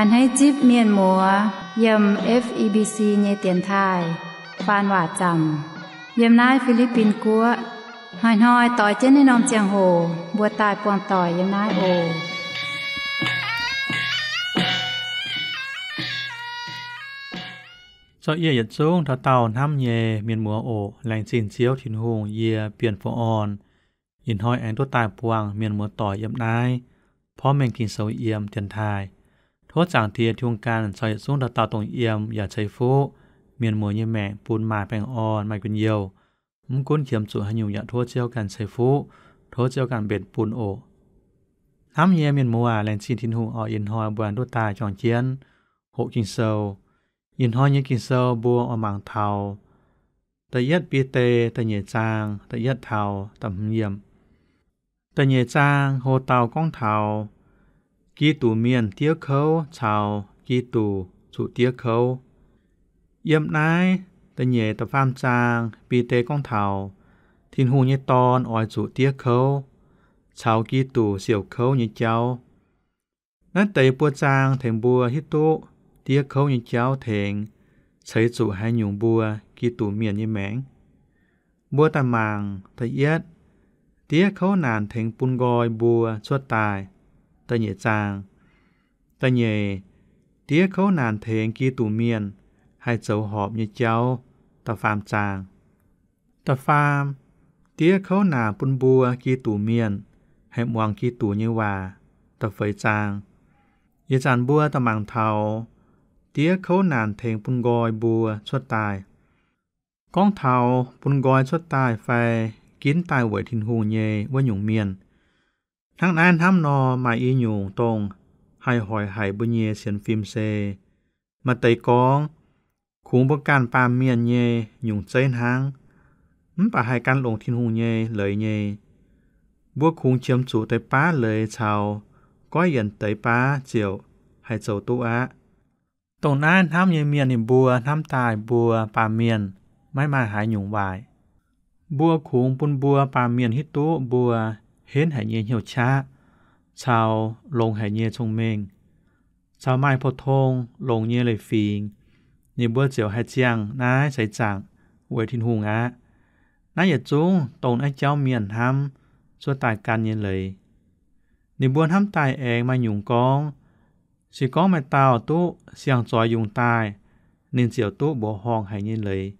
A'hneiv zipv mienh muoz yiem F E B C nyei dienx taaih faan waac zaamc yiem naaiv Fi^li^bin Guoqv. Hnoi-hnoi doix jienv naaiv norm ziangh hoc mbuo daaih buangh doic yiem naaiv oc. Zorqv yie yietc zungv dauh dauh hnamv nyei mienh muoz oc. Laengz zingh Ziouv Tin-Hungh yie Bienh Fu'orn ih hnoi aengx duqv daaih buangh mienh muoz doic yiem naaiv porv mengh Ging-Sou yiem dienx taaih. Tov Zaangc Diex Tin-Hungh ganh caux yietc zungv dauh dauh dongh yiem yaac ceix fuqv mienh muoz nyei maengc bun maaih baengh orn maaih njien-youh. Mv gunv qiemx zuqc haaix nyungc yaac tov Ziouv ganh ceix fuqv, tov Ziouv ganh mbenc bun oc. Hnamv nyei mienh muoz aac, laengz zingh Tin-Hungh oc. Ih hnoi mbuo duqv daaih juangc jienv hoqc Ging-Sou. Ih hnoi nyei Ging-Sou mbuo oix mangc taux da'yietv Bide da'nyeic zaang da'yietv taux da'hmz yiemc. Da'nyeic zaang hlo dauh gorngv taux Giduc mienh diev kouv caux Giduc zuqc diev kouv. Yiem naaiv da'nyeic da'faam zaang Bide gorngv taux Tin-Hungh nyei Dorn oix zuqc diev kouv caux Giduc siouc kouv nyei jauv. Naaiv deix buo zaang tengx mbuo hiuv duqv diev kouv nyei jauv tengx ceix zuqc haaix nyungc mbuo Giduc mienh nyei maengc. Mbuo daaih mangc da'yietv, diev kouv naanc tengx bun nqoi mbuo cuotv daaih, da'nyeic zaang. Da'nyeic, diev kouv naanc tengx Giduc mienh haih zoux horpc nyei jauv, da'faam zaang. Da'faam, diev kouv naanc bun mbuo Giduc mienh haih muangx Giduc nyei waac, da'feix zaang. Ih zanc mbuo daaih mangc taux diev kouv naanc tengx bun nqoi mbuo cuotv daaih. Gorngv taux bun nqoi cuotv daaih fai ginv daaih weic Tin-Hungh nyei wuov nyungc mienh, hnangv naaiv hnamv nor maaih i nyungc dongh haih hoic haic mbuo nyei sienx fim se maaih deix gorngv, kungx mbuo ganh baamh mienh nyei nyungc zeiv hnangv, mv baac haih gan longx Tin-Hungh nyei leiz nyei. Mbuo kungx qiemx zuqc deix baav leiz caux goiv yienc deix baav ziouc haih zoux duqv aqv. Dongh naaiv hnamv nyei mienh ninh mbuo hnamv daaih mbuo baamh mienh maiv maaih haaix nyungc waaic. Mbuo kungx bun mbuo baamh mienh hiuv duqv mbuo henv haic nyei hnyouv qaqv caux longx haic nyei cong-mengh caux maaih pou-tong longx nyei leiz-fingx, ninh mbuo ziouc haih ziangh naaiv seix zaangc weic Tin-Hungh aqv. Naaiv yietc zungv dongh naaiv jauv mienh hnamv cuotv daaih gan nyei leiz. Ninh mbuo hnamv daaih aengx maaih nyungc gorngv, se gorngv maaih dauh duqv siang-zoix yungz daaih, ninh ziouc duqv mbuoqc horngh haic nyei leiz.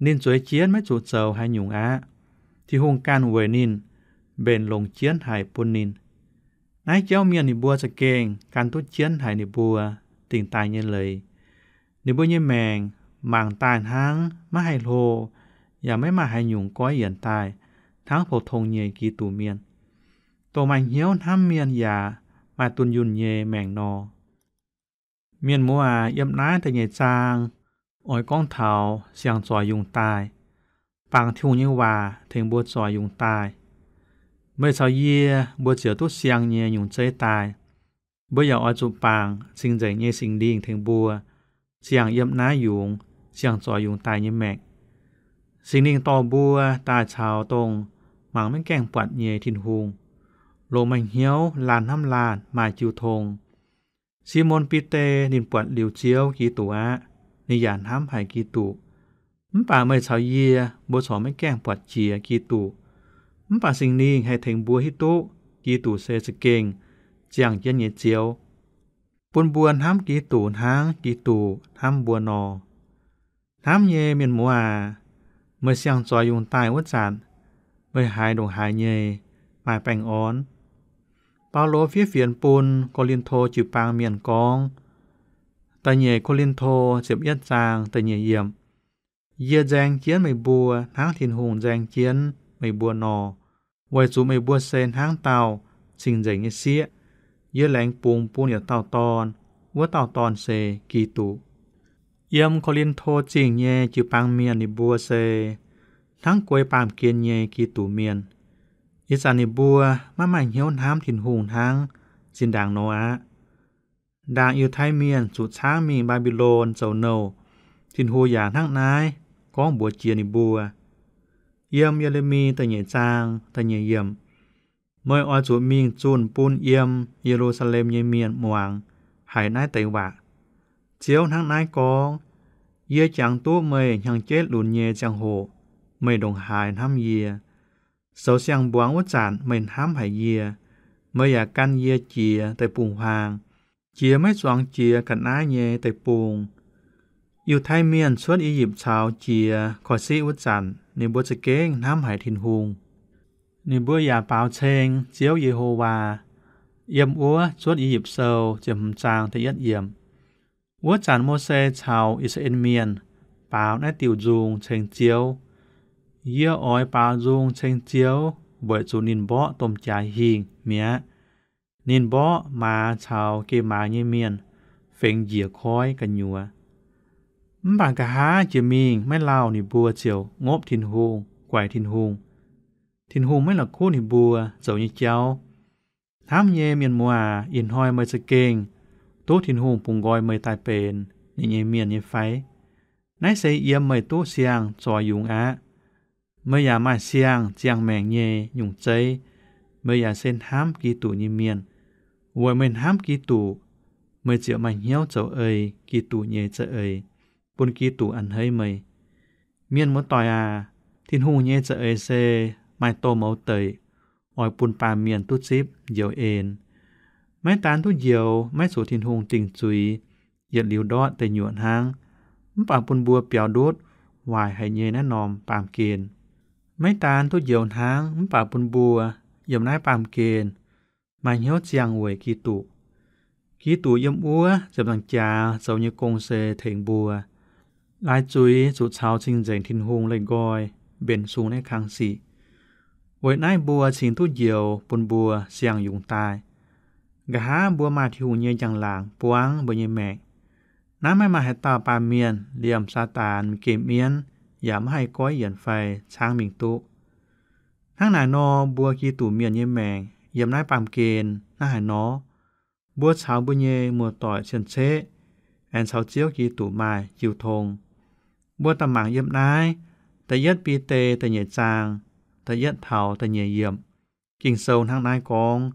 Ninh zueiz jienv maiv zuqc zoux haaix nyungc aqv. Tin-Hungh ganh weic ninh mbenc longc jienv haic bun ninh. Naaiv jauv mienh ninh mbuo za'gengh gan duqv jienv haic ninh mbuo dingc daaih nyei leiz. Ninh mbuo nyei maengc mangc daaih hnangv maiv haih hlo, yaac maiv maaih haaix nyungc goiv yienc daaih hnangv pou-tong nyei Giduc mienh. Dongh maaih hnyouv hnamv mienh yaac maaih dunh yunh nyei maengc nor. Mienh muoz aac, yiem naaiv da'nyeic zaang oix gorngv taux siang-zoix yungz daaih, bangc Tin-Hungh nyei waac tengx mbuo zoix yungz daaih. Meih caux yie mbuo ziouc duqv siang nyei nyungc zeiv daaih. Mbuo yaac oix zuqc bangc cing-nzengc nyei Singx Lingh tengx mbuo ziangh yiem naaiv yungz siang-zoix yungz daaih nyei maengc. Singx Lingh dorh mbuo daaih caux dongh mangc maiv gaengh buatc nyei Tin-Hungh, longc meih hnyouv laanh hnamv laanh maaih jiu tong. Simon Bide ninh buatc liuz Ziouv Giduc aqv. Ninh yaac hnamv haic Giduc. Mv baac meih caux yie mbuo corc maiv gaengh buatc jiex Giduc. Mv baac Singx Lingh haih tengx mbuo hiuv duqv Giduc se za'gengh ziangh jienv nyei Ziouv, bun mbuo hnamv Giduc hnangv Giduc hnamv mbuo nor. Hnamv nyei mienh muoz aac, meih siang-zoix yungz daaih wuov zanc, meih haiz ndongc haaix nyei maaih baengh orn? Baulo fiev fienx bun Ko^lin^to jiu-baang mienh gorngv, da'nyeic Ko^lin^to ziepc yietv zaang da'nyeic yiemc, yie nzaeng jienv meih mbuo hnangv Tin-Hungh nzaeng jienv meih mbuo nor, weic zuqc meih mbuo se hnangv dauh cing-nzengc nyei sieqv. Yie laengz bungx bun yietc dauh dorn, wuov dauh dorn se Giduc. Yiem Ko^lin^to Zingh nyei jiu-baang mienh ninh mbuo se hnangv guei baamh gen nyei Giduc mienh. Ih zanc ninh mbuo maiv maaih hnyouv hnamv Tin-Hungh hnangv zinh ndaangc nor aqv. Ndaangc Yiutai Mienh zuqc caangv mingh Mbaa^mbi^lon zoux nouh, Tin-Hungh yaac hnangv naaiv gorngv mbuox jiex ninh mbuo. Yiem Ye^le^mi da'nyeic zaang da'nyeic yiemc, meih oix zuqc mingh zunh bun yiem Ye^lu^saa^lem nyei mienh muangx haiz naaiv deix waac. Ziouv hnangv naaiv gorngv, Yie jangx duqv meih hnyangx-jeiv lunx nyei ziangh hoc, meih ndongc haaix hnamv yie? Zoux siang-mbuangz wuov zanc meih hnamv haic yie, meih yaac gan yie jiex deic-bung-huaang, jiex maiv zuangx jiex ga'naaiv nyei deic-bung. Yiutai Mienh cuotv I^yipv caux jiex korv-siqv wuov zanc, ninh mbuo za'gengh hnamv haic Tin-Hungh. Ninh mbuo yaac baaux ceng Ziouv Ye^ho^waa. Yiem wuov Cuotv I^yipv Sou ziepc hmz zaang da'yietv yiemc. Wuov zanc Mose caux I^saa^laa^en Mienh baaux naaiv diuh nzung ceng Ziouv. Yie oix baaux nzung ceng Ziouv weic zuqc ninh mborqv domh jaaix hingh mi'aqv. Ninh mborqv maaz caux geh maaz nyei mienh fengx njiec koiv gu'nyuoz. Mv baac nqa'haav jiex mingh maiv lauh ninh mbuo ziouc ngopv Tin-Hungh, guaix Tin-Hungh. Tin-Hungh maiv la'kuqv ninh mbuo zoux nyei jauv. Hnamv nyei mienh muoz aac, ih hnoi meih za'gengh duqv Tin-Hungh bungx nqoi meih daaih benx ninh nyei mienh nyei fai? Naaiv se yiem meih duqv siang zoix yungz aqv. Meih yaac maaih siang ziangh maengc nyei nyungc zeiv. Meih yaac se hnamv Giduc nyei mienh. Weic meih hnamv Giduc, meih ziouc maaih hnyouv zoux ei Giduc nyei za'eix, bun Giduc a'hneiv meih. Mienh muoz-doic aac, Tin-Hungh nyei za'eix se maaih douz-mouz deic, oix bun baamh mienh duqv zipv njoux en. Maiv daan duqv njoux maiv zuqc Tin-Hungh dingc zuiz yietc liuz ndortv deic nyuoqc hnangv, mv baac bun mbuo biaux ndutv waaic haic nyei naaiv norm baamh gen. Maiv daan duqv njoux hnangv, mv baac bun mbuo yiem naaiv baamh gen maaih hnyouv ziangh weic Giduc. Giduc yiem wuov ziepc nzaangc jaax zoux nyei gong se tengx mbuo. Laaix zuiz zuqc caux cing-nzengc Tin-Hungh leih nqoi mbenc sung naaiv kang sic. Weic naaiv mbuo cingx duqv njoux bun mbuo siang-yungz daaih. Nqa'haav mbuo maaih Tin-Hungh nyei njang-laangc buangv mbuo nyei maengc. Naaiv maiv maaih haaix dauh baamh mienh liemh Saadaan m'geh mienv yaac maiv haih goiv yienc fai caangv mingh duqv. Hnangv naaic nor, mbuo Giduc mienh nyei maengc yiem naaiv baamh gen naaiv haaix nor? Mbuo caux mbuo nyei muoz-doic cien-ceqv aengx caux Ziouv Giduc maaih jiu tong. Mbuo daaih mangc yiem naaiv da'yietv Bide da'nyeic zaang da'yietv taux da'nyeic yiemc. Ging-Sou hnangv naaiv gorngv,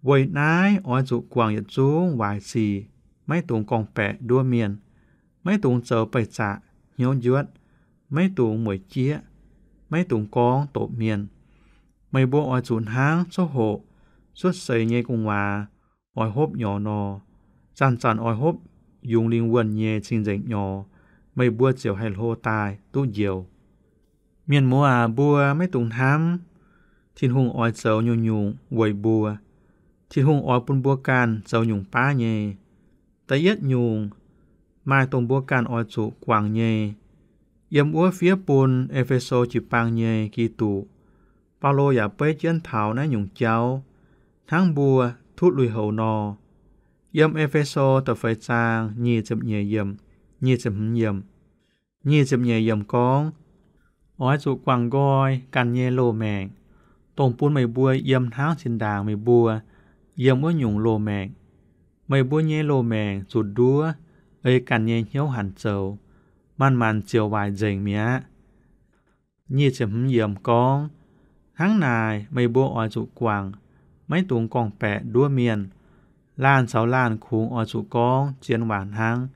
Weic naaiv oix zuqc guangc yietc zungv waaic sic, maiv dungx gorngv-baeqc nduov mienh, maiv dungx zoux beih zaqc hnyouv njuotv, maiv dungx mueic jieqv, maiv dungx gorngv doqc mienh. Meih mbuo oix zuqc hnangv coqv hoqc cuotv seix nyei gu'nguaaz oix hopv nyorx nor, zanc-zanc oix hopv yungz lingh wuonh nyei cing-nzengc nyorx, meih mbuo ziouc haih hlo daaih duqv njoux. Mienh muoz aac, mbuo maiv dungx hnamv Tin-Hungh oix zoux nyungc-nyungc weic mbuo. Tin-Hungh oix bun mbuo ganh zoux nyungc baav nyei. Da'yietv nyungc, maaih dongh mbuo ganh oix zuqc guangc nyei. Yiem wuov fiev bun E^fe^so jiu-baang nyei Giduc, Baulo yaac beiv jienv taux naaiv nyungc jauv hnangv mbuo tutv lui-houx nor. Yiem E^fe^so da'feix zaang nyic ziepc nyeic yiemc, nyic ziepc hmz yiemc, nyic ziepc nyeic yiemc gorngv, Oix zuqc guangc nqoi ganh nyei loz-maengc, dongh bun meih mbuo yiem hnangv zinh ndaangc meih mbuo yiem wuov nyungc loz-maengc. Meih mbuo nyei loz-maengc zuqc nduov ei ganh nyei hnyouv hanc zoux, manc-manc ziouc waaic nzengc mi'aqv. Nyic ziepc hmz yiemc gorngv, Hnangv naaic, meih mbuo oix zuqc guangc, maiv dungx gorngv-baeqc nduov mienh. Laanh caux laanh kungx oix zuqc gorngv zien waac hnangv,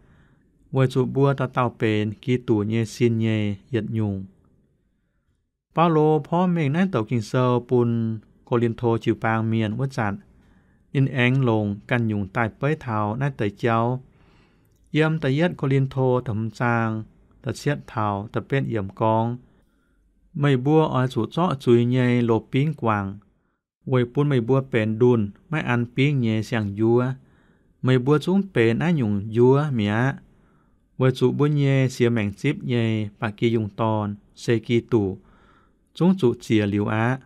weic zuqc mbuo dauh dauh benx Giduc nyei sin nyei yietc nyungc. Baulo porv mengh naaiv douc Ging-Sou bun Ko^lin^to jiu-baang mienh wuov zanc, ninh aengx longc ganh nyungc daaih beiv taux naaiv deix jauv. Yiem da'yietv Ko^lin^to da'hmz zaang da'cietv taux da'betv yiemc gorngv, Meih mbuo oix zuqc zorqv zuiz nyei loz-bingv guangc, weic bun meih mbuo benx ndunh maiv an bingv nyei siang-njuov. Meih mbuo zungv benx naaiv nyungc njuov mi'aqv, weic zuqc mbuo nyei siex maengc zipv nyei ba'gi yungh dorn se Giduc, zungv zuqc ziec liuz aqv.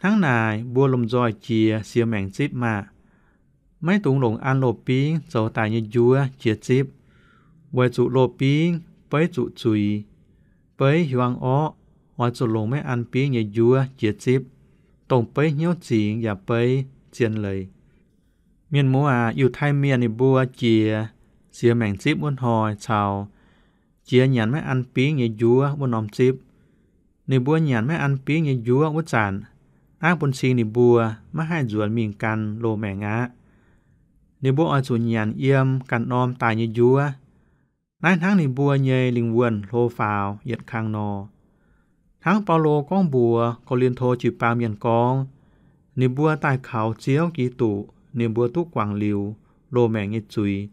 Hnangv naaic, mbuo lomh nzoih jiex siex maengc zipv maah! Maiv dungx longc an loz-bingv zoux daaih nyei njuov jiex zipv, weic zuqc loz-bingv beiv zuqc zuiz, beiv hiuang orqv. Oix zuqc longc maiv an bingv nyei njuov jiex zipv, dongh beiv hnyouv zingx yaac beiv zien leiz. Mienh muoz aac, Yiutai Mienh ninh mbuo jiex siex maengc zipv wuov hnoi caux jiex nyanc maiv an bingv nyei njuov wuov norm zipv. Ninh mbuo nyanc maiv an bingv nyei njuov wuov zanc, naaiv bun cing ninh mbuo maiv haih nzuonx mingh gan loz-maengc aqv. Ninh mbuo oix zuqc nyanc yiem ganh norm daaih nyei njuov. Naaiv hnangv ninh mbuo nyei lingh wuonh hlo faaux yietc kang nor. Hnangv Baulo gorngv mbuox Ko^lin^to jiu-baang mienh gorngv, ninh mbuo daaih kaux Ziouv Giduc, ninh mbuo duqv guangc liuz loz-maengc nyei zuiz,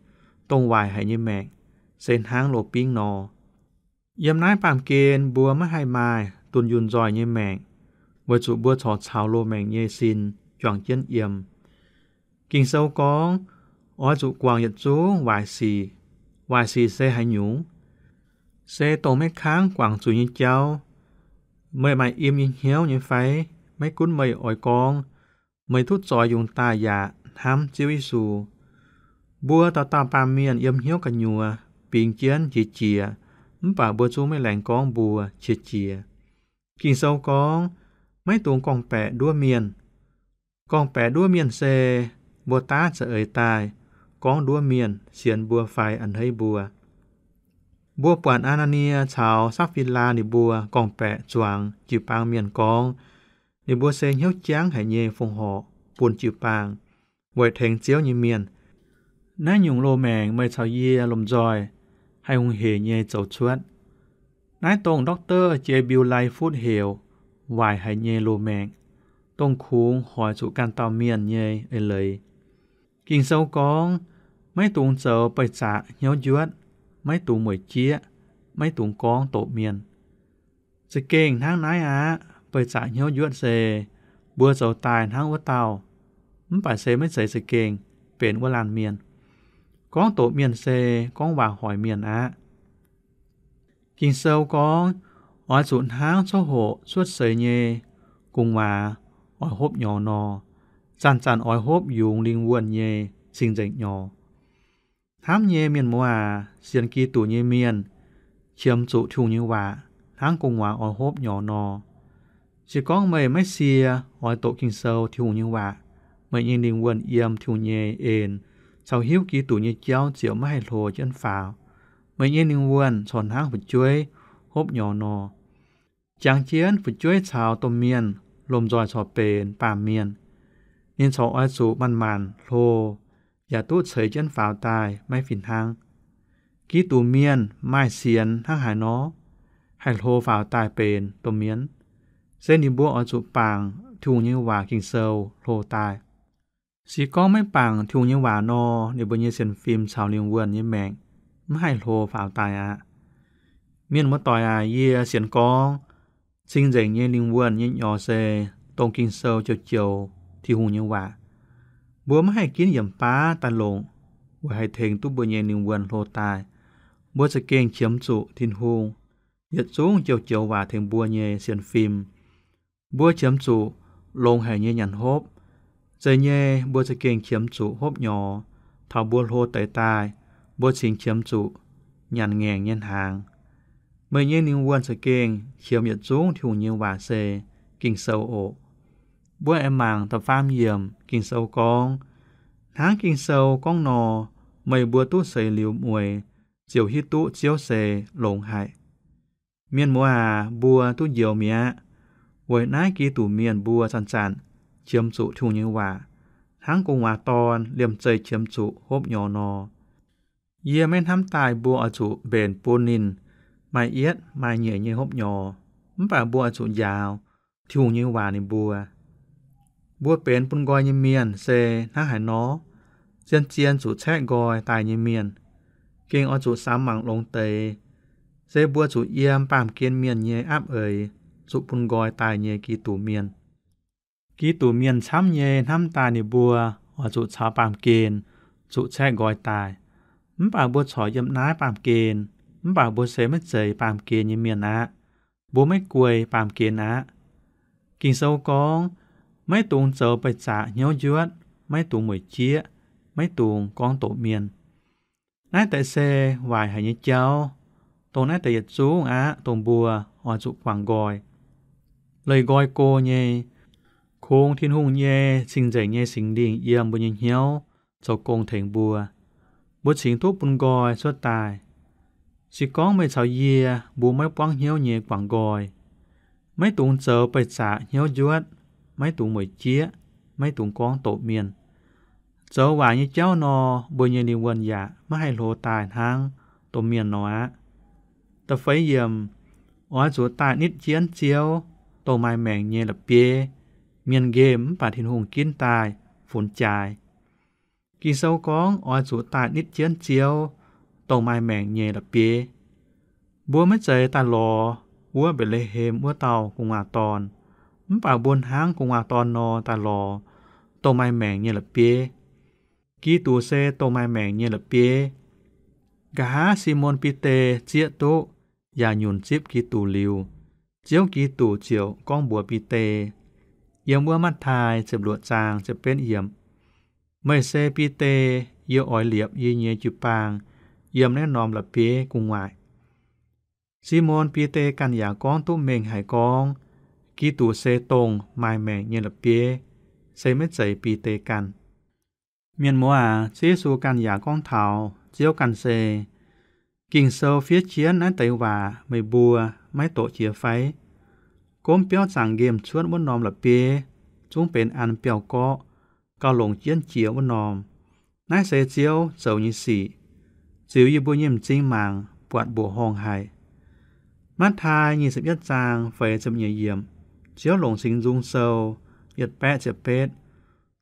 dongh waaic haic nyei maengc, se hnangv loz-bingv nor. Yiem naaiv baamh gen mbuo maiv haih maaih dunh yunh nzoih nyei maengc, weic zuqc mbuo corc caux loz-maengc nyei sin juangc jienv yiem. Ging-Sou gorngv, oix zuqc guangc yietc zungv waaic sic. Waaic sic se haaix nyungc? Se dongh maiv kangv guangc zuiz nyei jauv. Meih maaih im nyei hnyouv nyei fai? Maiv gunv meih oix gorngv, meih duqv zoix yungz daaih yaac hnamv Ziouv Yesu. Mbuo dauh dauh baamh mienh yiem hnyouv gu'nyuoz bingx jienv jiex jiez, mv baac mbuo zungv maiv laengz gorngv mbuo qiex jiez. Ging-Sou gorngv, maiv dungx gorngv-baeqc nduov mienh. Gorngv-baeqc nduov mienh se mbuo daav za'eix daaih gorngv nduov mienh, sienx mbuo fai a'hneiv mbuo. Mbuo buatc Aa^naa^nie caux Sapv^fii^laa ninh mbuo gorngv-baeqc zuangx jiu-baang mienh gorngv, ninh mbuo se hnyouv jangv haic nyei fongc horc bun jiu-baang, weic tengx Ziouv nyei mienh. Naaiv nyungc loz-maengc meih caux yie lomh nzoih haih hungh heic nyei zoux cuotv. Naaiv dongh Doctor J. Bill Lightfoot heuc waaic haic nyei loz-maengc, dongh kungx hoic zuqc ganh dauh mienh nyei eix leiz. Ging-Sou gorngv, maiv dungx zoux beih zaqc hnyouv njuotv, maiv dungx mueic jieqv, maiv dungx gorngv doqc mienh. Za'gengh hnangv naaiv aqv. Beih zaqc hnyouv njuotv se mbuo zoux daaih hnangv wuov dauh, mv baac se maiv zeiz za'gengh benx wuov laanh mienh. Gorngv doqc mienh se gorngv waac hoic mienh aqv. Ging-Sou gorngv, oix zuqc hnangv coqv hoqc cuotv seix nyei gu'nguaaz oix hopv nyorx nor, zanc-zanc oix hopv yungz lingh wuonh nyei cing-nzengc nyorx. Hnamv nyei mienh muoz aac, sienx Giduc nyei mienh qiemx zuqc Tin-Hungh nyei waac hnangv gu'nguaaz oix hopv nyorx nor. Se gorngv meih maiv sie oix doqc Ging-Sou, Tin-Hungh nyei waac, meih nyei lingh wuonh yiem Tin-Hungh nyei en caux hiuv Giduc nyei jauv ziouc maiv haih hlo jienv faaux. Meih nyei lingh wuonh corc hnangv fu'jueiv hopv nyorx nor. Jangx jienv fu'jueiv caux domh mienh lomh nzoih corc benx baamh mienh. Ninh corc oix zuqc manc-manc hlo, yaac duqv ceix jienv faaux daaih maiv fih hnangv. Giduc mienh maaih sienx hnangv haaix nor haih hlo faaux daaih benx domh mienh? Se ninh mbuo oix zuqc bangc Tin-Hungh nyei waac Ging-Sou hlo daaih. Se gorngv maiv bangc Tin-Hungh nyei waac nor, ninh mbuo nyei sienx fim caux lingh wuonh nyei maengc maiv haih hlo faaux daaih aqv. Mienh muoz-doic aac, yie sienx gorngv cing-nzengc nyei lingh wuonh nyei nyorx se dongh Ging-Sou joux-joux Tin-Hungh nyei waac. Mbuo maiv haih ginv yiemc baav daaih longc weic haih tengx duqv mbuo nyei lingh wuonh hlo daaih. Mbuo za'gengh qiemx zuqc Tin-Hungh yietc zungv joux-joux waac tengx mbuo nyei sienx fim. Mbuo qiemx zuqc longx haic nyei nyanc hopv. Zeiz nyei, mbuo za'gengh qiemx zuqc hopv nyorx. Taux mbuo hlo deix daaih, mbuo cingx qiemx zuqc nyanc ngaengc nyei hnaangx. Meih nyei lingh wuonh za'gengh qiemx yietc zungv Tin-Hungh nyei waac se Ging-Sou oc. Mbuo aengx mangc da'faam yiemc Ging-Sou gorngv, hnangv Ging-Sou gorngv nor, meih mbuo duqv seix liuz mueix ziouc hiuv duqv Ziouv se longx haic. Mienh muoz aac, mbuo duqv njoux mi'aqv. Weic naaiv Giduc mienh mbuo zanc-zanc qiemx zuqc Tin-Hungh nyei waac hnangv gu'nguaaz dorn liemh zeih qiemx zuqc hopv nyorx nor. Yie maiv hnamv daaih mbuo oix zuqc mbenc bun ninh maaih yietv maaih nyeic nyei hopv nyorx, mv baac mbuo oix zuqc njaaux Tin-Hungh nyei waac ninh mbuo. Mbuo benx bun nqoi nyei mienh se hnangv haaix nor? Zien-zien zuqc caeqv nqoi daaih nyei mienh. Gengh oix zuqc samx mangc longx deix, se mbuo zuqc yiem baamh gen mienh nyei aapv eix, zuqc bun nqoi daaih nyei Giduc mienh. Giduc mienh camv nyei hnamv daaih ninh mbuo oix zuqc caux baamh gen zuqc caeqv nqoi daaih. Mv baac mbuo corc yiem naaiv baamh gen, mv baac mbuo se maiv zeiz baamh gen nyei mienh aqv. Mbuo maiv guei baamh gen aqv. Ging-Sou gorngv, maiv dungx zoux beih zaqc hnyouv njuotv, maiv dungx mueic jieqv, maiv dungx gorngv doqc mienh. Naaiv deix se waaic haic nyei jauv, dongh naaiv deix yietc zungv aqv, dongh mbuo oix zuqc guangc nqoi. Leih nqoi go nyei, kungx Tin-Hungh nyei cing-nzengc nyei Singx Lingh yiem mbuo nyei hnyouv zoux gong tengx mbuo. Mbuo cingx duqv bun nqoi cuotv daaih. Se gorngv meih caux yie mbuo maiv buangv hnyouv nyei guangc nqoi, maiv dungx zoux beih zaqc hnyouv njuotv, maiv dungx mueic jieqv, maiv dungx gorngv doqc mienh, Zoux waaic nyei jauv nor, mbuo nyei lingh wuonh yaac maiv haih hlo daaih hnangv domh mienh nor aqv. Da'feix yiemc, oix zuqc daaih nitv jienv Ziouv, dongh maaih maengc nyei la'bieiv. Mienh nqemh mv baac Tin-Hungh ginv daaih funx jaaix. Ging-Sou gorngv oix zuqc daaih nitv jienv Ziouv, dongh maaih maengc nyei la'bieiv. Mbuo maiv zeiz daaih lorz wuov Mbetc^le^hem wuov dauh gu'nguaaz dorn, mv baac mbuo hnangv gu'nguaaz dorn nor daaih lorz dongh maaih maengc nyei la'bieiv. Giduc se dongh maaih maengc nyei la'bieiv. Nqa'haav Simon Bide zieqv duqv yaac nyunc zipv Giduc liuz, Ziouv Giduc ziouc gorngv mbuox Bide, yiem wuov Matv^taai ziepc luoqc zaang ziepc betv yiemc, Meih se Bide. Yie oix liepc yie nyei jiu-baang yiem naaiv norm la'bieiv gu'nguaaic. Simon Bide ganh yaac gorngv duqv mengh haic gorngv, Giduc se dongh maaih maengc nyei la'bieiv, se maiv zeiz Bide ganh. Mienh muoz aac, Ziouv Yesu ganh yaac gorngv taux Ziouv ganh se. Ging-Sou fiev jienv naaiv deix waac meih mbuo maiv doqc jiex fai? Gomv biauv zaangc nqemh cuotv wuov norm la'bieiv zungv benx an biauv-gorqv, gauh longc jienv jiex wuov norm. Naaiv se Ziouv zoux nyei sic, ziux yie mbuo nyei m'zing mangc buatc mbuoqc horngh haic. Matv^taai nyic ziepc yietv zaang feix ziepc nyeic yiemc, Ziouv longc Singx Nzung Sou yietc baeqv ziepc betv,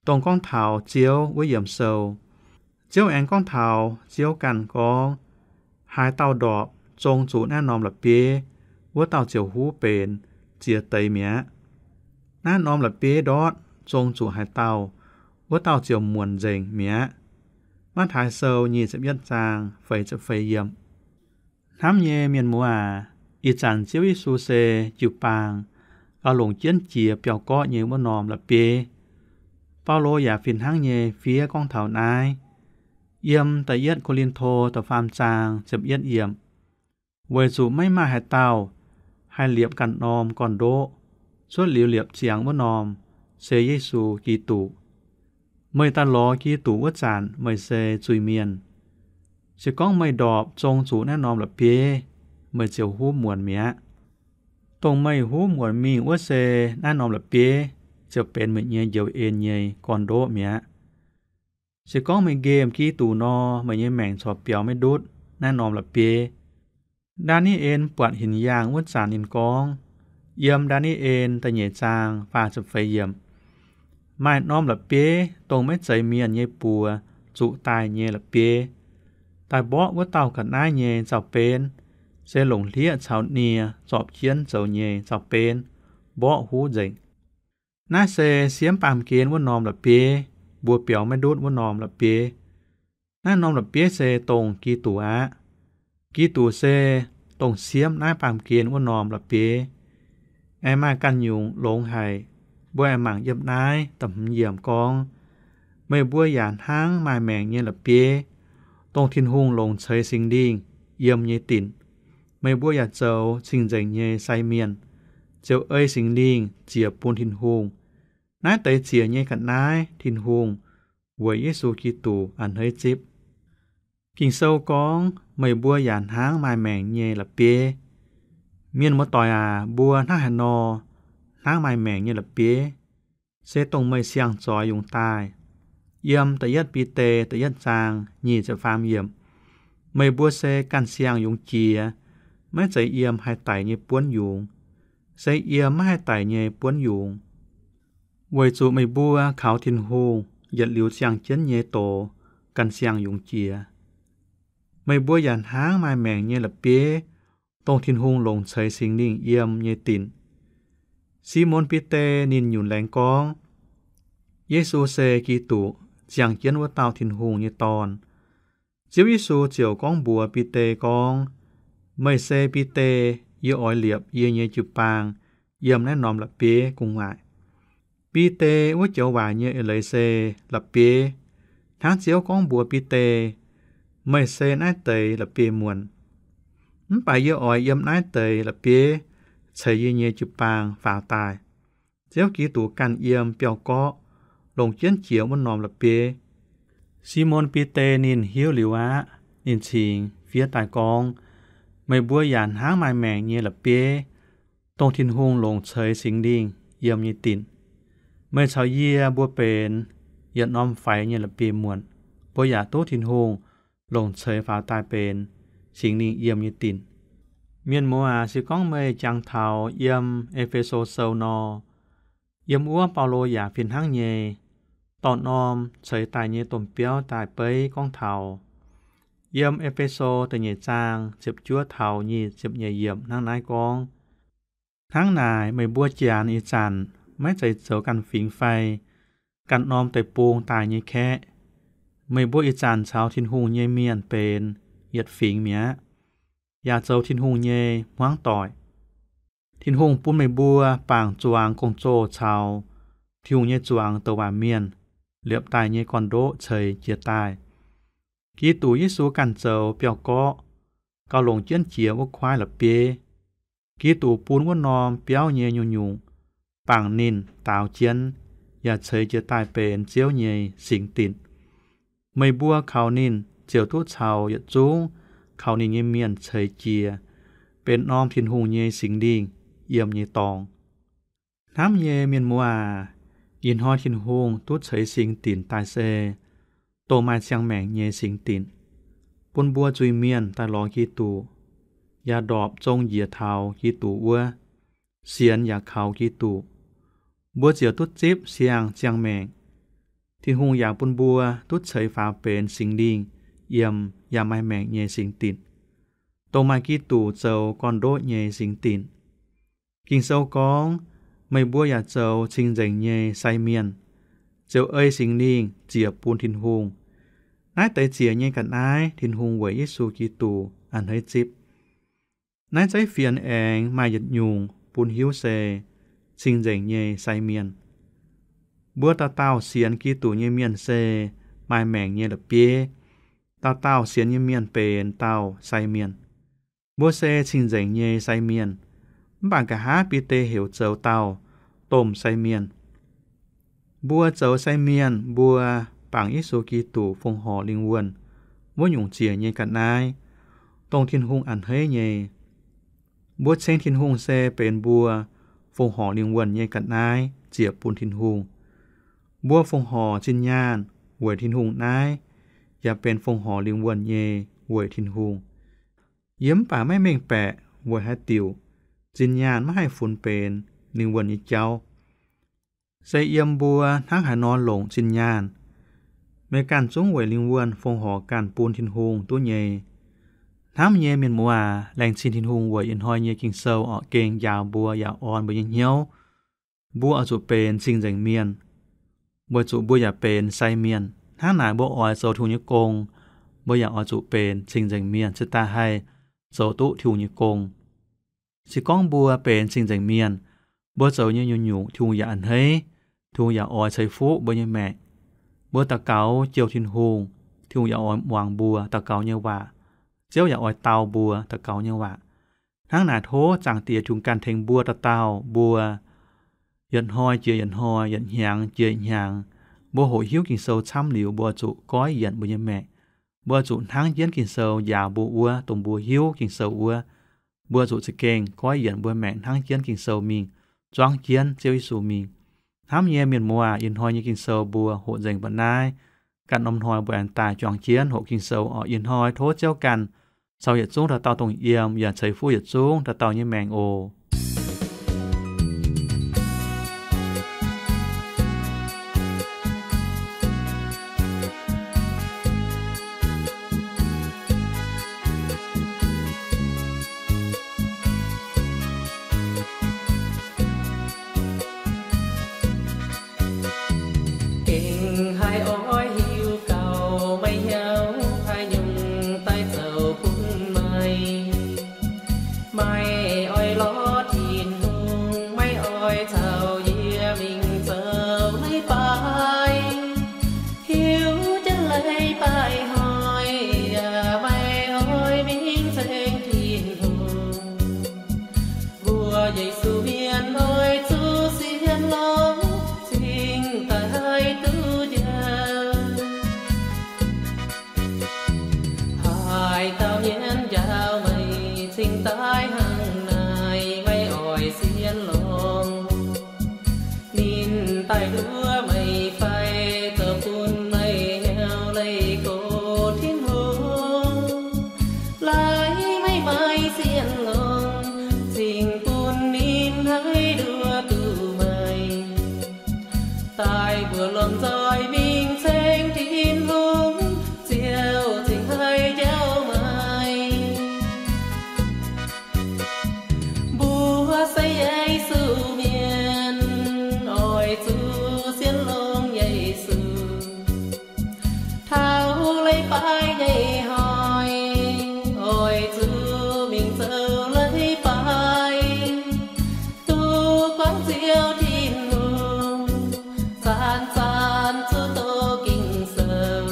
dongh gorngv taux Ziouv wuov yiemc sou. Ziouv aengx gorngv taux Ziouv ganh gorngv, Haaix dauh ndorpc zong zuqc naaiv norm la'bieiv, wuov dauh ziouc huv benx ziex deix mi'aqv. Naaiv norm la'bieiv ndortv zong zuqc haaix dauh, wuov dauh ziouc muonc nzengc mi'aqv. Matv^taai Sou nyic ziepc yietv zaang feix ziepc feix yiemc. Hnamv nyei mienh muoz aac, ih zanc Ziouv Yesu se jiu-baang, gauh longc jienv jiex biauv-gorqv nyei wuov norm la'bieiv. Baulo yaac fih hnangv nyei fiev gorngv taux naaiv. Yiem da'yietv Ko^lin^to da'faam zaang ziepc yietv yiemc, Weic zuqc maiv maaih haaix dauh haih liepc ganh norm gorn-ndoqv, cuotv liuz liepc ziangx wuov norm se Yesu Giduc. Meih daaih lorz Giduc wuov zanc meih se zuiz-mienh. Se gorngv meih ndorpc zong zuqc naaiv norm la'bieiv, meih ziouc huv muonc mi'aqv. Dongh meih huv muonc mingh wuov se naaiv norm la'bieiv ziouc benx meih nyei njoux en nyei gorn-ndoqv mi'aqv. Se gorngv meih nqemh Giduc nor, meih nyei maengc corc biaux maiv ndutv naaiv norm la'bieiv. Ndaa^ni^en buatc hinc yaangh wuov zanc ninh gorngv, yiem Ndaa^ni^en da'nyeic zaang faah ziepc feix yiemc, Maaih norm la'bieiv dongh maiv zeiz mienh nyei buoz zuqc daaih nyei la'bieiv. Daaih mborqv wuov dauh ga'naaiv nyei zaux-benv, se longc hlieqv caux nie zorpc jienv zoux nyei zaux-benv, mborqv huv nzengc. Naaiv se siemv baamh gen wuov norm la'bieiv, mbuo biaux maiv ndutv wuov norm la'bieiv. Naaiv norm la'bieiv se dongh Giduc aqv. Giduc se dongh siemv naaiv baamh gen wuov norm la'bieiv. Aengx maaih ganh nyungc longx haic. Mbuo aengx mangc yiem naaiv da'hmz yiemc gorngv, Meih mbuo yaac hnangv maaih maengc nyei la'bieiv, dongh Tin-Hungh longc ceix Singx Lingh yiem nyei dinc. Meih mbuo yaac zoux cing-nzengc nyei sai mienh, ziouc ei Singx Lingh ziec bun Tin-Hungh. Naaiv deix ziec nyei ga'naaiv Tin-Hungh weic Yesu Giduc a'hneiv zipv. Ging-Sou gorngv, Meih mbuo yaac hnangv maaih maengc nyei la'bieiv. Mienh muoz-doic aac, mbuo hnangv haaix nor hnangv maaih maengc nyei la'bieiv? Se dongh meih siang-zoix yungz daaih. Yiem da'yietv Bide da'yietv zaang nyic ziepc faam yiemc, Meih mbuo se ganh siang yungz jiex, maiv zeiz yiem haih daic nyei buonv yungz, se yiem maiv haih daic nyei buonv yungz. Weic zuqc meih mbuo kaux Tin-Hungh yietc liuz ziangh jienv nyei doz ganh siang yungz jiex. Meih mbuo yaac hnangv maaih maengc nyei la'bieiv, dongh Tin-Hungh longc ceix Singx Lingh yiem nyei dinc. Simon Bide ninh nyunc laengz gorngv, Yesu se Giduc, ziangh jienv wuov dauh Tin-Hungh nyei Dorn. Ziouv Yesu ziouc gorngv mbuox Bide gorngv, Meih se Bide. Yie oix liepc yie nyei jiu-baang yiem naaiv norm la'bieiv gu'nguaaic. Bide wuov joux waac nyei eix leiz se la'bieiv. Hnangv Ziouv gorngv mbuox Bide, Meih se naaiv deix la'bieiv-muonc. Mv baac yie oix yiem naaiv deix la'bieiv ceix yie nyei jiu-baang faaux daaih. Ziouv Giduc ganh yiem biauv-gorqv, longc jienv jiex wuov norm la'bieiv. Simon Bide ninh hiuv liuz aqv. Ninh cingx fiev daaih gorngv, Meih mbuo yaac hnangv maaih maengc nyei la'bieiv, dongh Tin-Hungh longc ceix Singx Lingh yiem nyei dinc. Meih caux yie mbuo benx yietc norm faix nyei la'bieiv-muonc, mbuo yaac duqv Tin-Hungh longc ceix faaux daaih benx Singx Lingh yiem nyei dinc. Mienh muoz aac, se gorngv meih jangx taux yiem E^fe^so Sou nor, yiem wuov Baulo yaac fih hnangv nyei dorh norm ceix daaih nyei domh biauv daaih beiv gorngv taux. Yiem E^fe^so da'nyeic zaang ziepc juov taux nyic ziepc nyeic yiemc hnangv naaiv gorngv, Hnangv naaic, meih mbuo janx ih zanc maiv zeiz zoux ganh fingx fai ganh norm deic-bung daaih nyei kaeqv. Meih mbuo ih zanc caux Tin-Hungh nyei mienh benx yietc fingx mi'aqv, yaac zoux Tin-Hungh nyei hmuangv doic. Tin-Hungh bun meih mbuo bangc zuangx gong-zoh caux Tin-Hungh nyei zuangx douc waac mienh liepc daaih nyei gorn-ndoqv ceix jiez daaih. Giduc Yesu ganh zoux biauv-gorqv, gauh longc jienv jiex wuov kuaaiv la'bieiv. Giduc bun wuov norm biauv nyei nyungc-nyungc bangc ninh daaux jienv, yaac ceix jiez daaih benx Ziouv nyei singx dinc. Meih mbuo kaux ninh ziouc duqv caux yietc zungv kaux ninh nyei mienh ceix jiez, benx norm Tin-Hungh nyei Singx Lingh yiem nyei dorngx. Hnamv nyei mienh muoz aac, ih hnoi Tin-Hungh duqv ceix singx dinc daaih se dongh maaih ziangh maengc nyei singx dinc, bun mbuo zuiz-mienh daaih lorz Giduc, yaac ndorpc zong njiec taux Giduc wuov, sienx yaac kaux Giduc, mbuo ziouc duqv zipv siang-ziangh maengc. Tin-Hungh yaac bun mbuo duqv ceix faaux benx Singx Lingh yiem yaac maaih maengc nyei singx dinc, dongh maaih Giduc zoux gorn-ndoqv nyei singx dinc. Ging-Sou gorngv, meih mbuo yaac zoux cing-nzengc nyei sai mienh, ziouc ei Singx Lingh ziec bun Tin-Hungh. Naaiv deix ziec nyei ga'naaiv Tin-Hungh weic Yesu Giduc a'hneiv zipv. Naaiv zeiv fienx aengx maaih yietc nyungc bun hiuv se cing-nzengc nyei sai mienh. Mbuo dauh dauh sienx Giduc nyei mienh se maaih maengc nyei la'bieiv. Dauh dauh sienx nyei mienh benx dauh sai mienh. Mbuo se cing-nzengc nyei sai mienh, mv baac nqa'haav Bide heuc zoux dauh domh sai mienh. Mbuo zoux sai mienh mbuo bangc Yesu Giduc fongc horc lingh wuonh wuov nyungc ziec nyei ga'naaiv, dongh Tin-Hungh a'hneiv nyei. Mbuo ceng Tin-Hungh se benx mbuo fongc horc lingh wuonh nyei ga'naaiv ziec bun Tin-Hungh. Mbuo fongc horc zinh nyaanh weic Tin-Hungh naaiv, yaac benx fongc horc lingh wuonh nyei weic Tin-Hungh. Yie mv baac maiv mengh baeqc weic haaix diuc zinh nyaanh maiv haih funx benx lingh wuonh nyei jauv. Se yiem mbuo hnangv haaix nor longc zinh nyaanh, meih ganh zungv weic lingh wuonh fongc horc ganh bun Tin-Hungh duqv nyei. Hnamv nyei mienh muoz aac, laengz zingh Tin-Hungh weic ih hnoi nyei Ging-Sou orqc gengh njaaux mbuo yaac orn mbuo nyei hnyouv. Mbuo oix zuqc benx cing-nzengc mienh, weic zuqc mbuo yaac benx sai mienh. Hnangv naaic mbuo oix zoux Tin-Hungh nyei gong, mbuo yaac oix zuqc benx cing-nzengc mienh cingx daaih haih zoux duqv Tin-Hungh nyei gong. Se gorngv mbuo benx cing-nzengc mienh, mbuo zoux nyei nyungc-nyungc Tin-Hungh yaac a'hneiv, Tin-Hungh yaac oix ceix fuqv mbuo nyei maengc. Mbuo daux gaux jouh Tin-Hungh, Tin-Hungh yaac oix muangx mbuo daux gaux nyei waac. Ziouv yaac oix dau mbuo daux gaux nyei waac. Hnangv naaic tov Zaangc Diex Tin-Hungh ganh tengx mbuo dauh dauh mbuo yietc hnoi jiex yietc hnoi, yietc hnyangx jiex yietc hnyangx, mbuo hoqc hiuv Ging-Sou camv liuz, mbuo zuqc goiv yienc mbuo nyei maengc. Mbuo zuqc hnangv jienv Ging-Sou njaaux mbuo wuov, dongh mbuo hiuv Ging-Sou wuov. Mbuo zuqc za'gengh goiv yienc mbuo maengc hnangv jienv Ging-Sou mingh, zuangv jienv Ziouv Yesu mingh. Hnamv nyei mienh muoz, ih hnoi nyei Ging-Sou mbuo hoqc nzengc mbuo naaiv. Ganh norm hnoi mbuo aengx daaih juangc jienv hoqc Ging-Sou oc. Ih hnoi tov Ziouv ganh caux yietc zungv dauh dauh dongh yiem yaac ceix fuqv yietc zungv dauh dauh nyei maengc oc. Gengh haih oix hiuv gau, maiv hiuv haaix nyungc daaih zoux bun meih. Maiv oix lorz Tin-Hungh, maiv oix caux yie mingh zoux leiz-baaix. Hiuv jienv leiz-baaix hnoi, yaac maiv oix mingh ceng Tin-Hungh. Mbuo Yesu mienh hnoi zuqc sienx longx, cingx daaih haih duqv njoux. Haaix dauh nyienz njaaux meih cingx daaih hnangv naaic, maiv oix sienx longx. Ninh daaih nduov meih fai zoux maiv sienh longx, cingx bun ninh haiz nduov duqv meih. Daaih mbuox lomh nzoih mingh ceng Tin-Hungh, Ziouv cingx haih njaaux meih. Mbuo se Yesu mienh, oix zuqc sienh longx Yesu. Taux leiz-baaix nyei hnoi, oix zuqc mingh zoux leiz-baaix, duqv guangc Ziouv Tin-Hungh, zanc-zanc zuqc doqc Ging-Sou.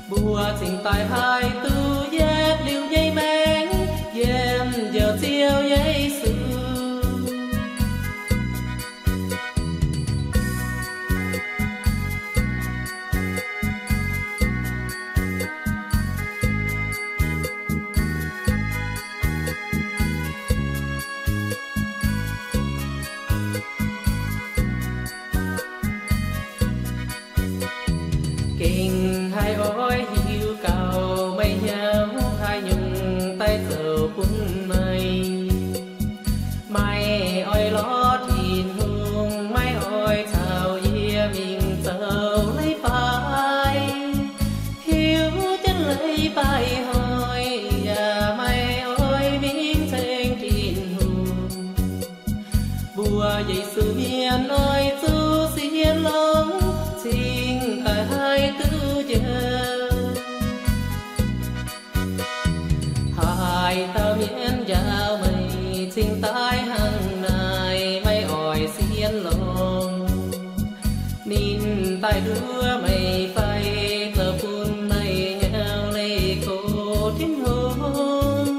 Mbuo cingx daaih haih duqv yietc liuz nyei maengc yiem njoux Ziouv Yesu. Gengh haih oix hiuv gauh meih hnyouv haaix nyungc daaih zoux bun meih. Maiv oix lorz Tin-Hungh, maiv oix caux yie mingh zoux leiz-baaix. Hiuv jienv leiz-baaix hnoi yaac maiv oix mingh ceng Tin-Hungh. Mbuo Yesu mienh oix zuqc sienh longx, cingx daaih haih duqv njoux. Haaix dauh mienh njaaux meih cingx daaih hnangv naaic, maiv oix sienh longx. Ninh daaih nduov meih fai zoux bun meih nyei leih gox Tin-Hungh,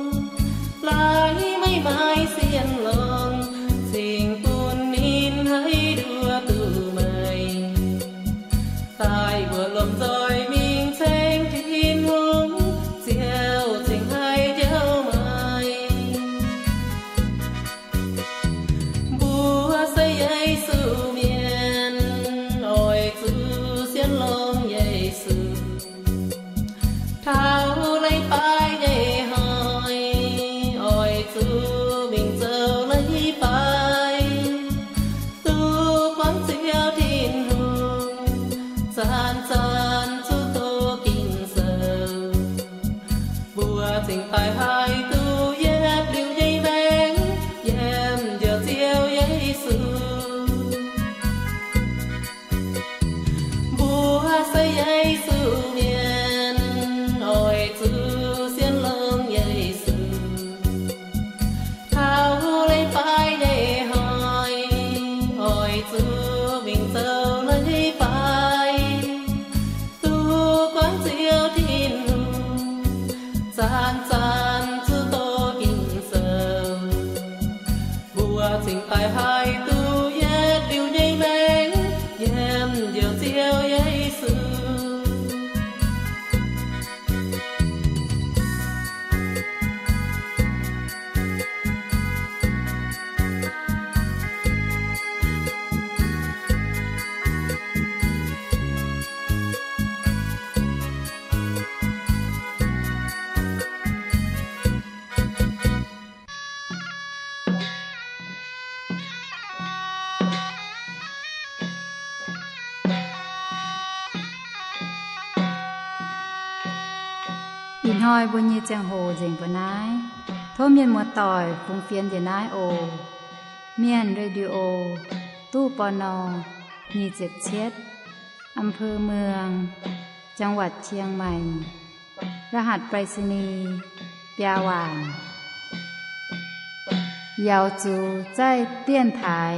laaix meih maiv sienh longx, cingx bun ninh haiz nduov duqv meih. Daaih mbuox lomh nzoih mingh ceng Tin-Hungh, Ziouv cingx haih njoux meih. Mbuo se Yesu mienh, oix zuqc sienh longx Yesu. Taux leiz-baaix nyei hnoi, oix zuqc mingh zoux leiz-baaix, duqv guangc Ziouv Tin-Hungh, zanc-zanc zuqc doqc Ging-Sou. Mbuo cingx daaih haih duqv yietc liuz nyei maengc yiem njoux Ziouv Yesu. Mbuo se Yesu mienh, oix zuqc sienh longx Yesu. Taux leiz-baaix nyei hnoi, oix zuqc mingh zoux leiz-baaix, duqv guangc Ziouv Tin-Hungh, zanc-zanc zuqc doqc Ging-Sou. Mbuo cingx daaih haih duqv yietc liuz nyei maengc yiem njoux Ziouv Yesu. Ih hnoi mbuo nyei ziangh hoc nzengc mbuo naaiv. Tov mienh muoz-doic fungx fienx njiec naaiv oc. Mienh Radio, ตู้ ปณ. nyic ziepc cietv, อำเภอเมือง จังหวัดเชียงใหม่ รหัสไปรษณีย์ biaa waanc. Yaux zuqc zaih 电台,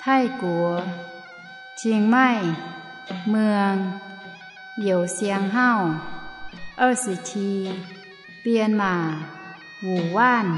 Taiv-Guoqv, Chiang Mai, Muang, Youz Siang Hauv, 二十七, Bienh Maac, Wuc Waanv.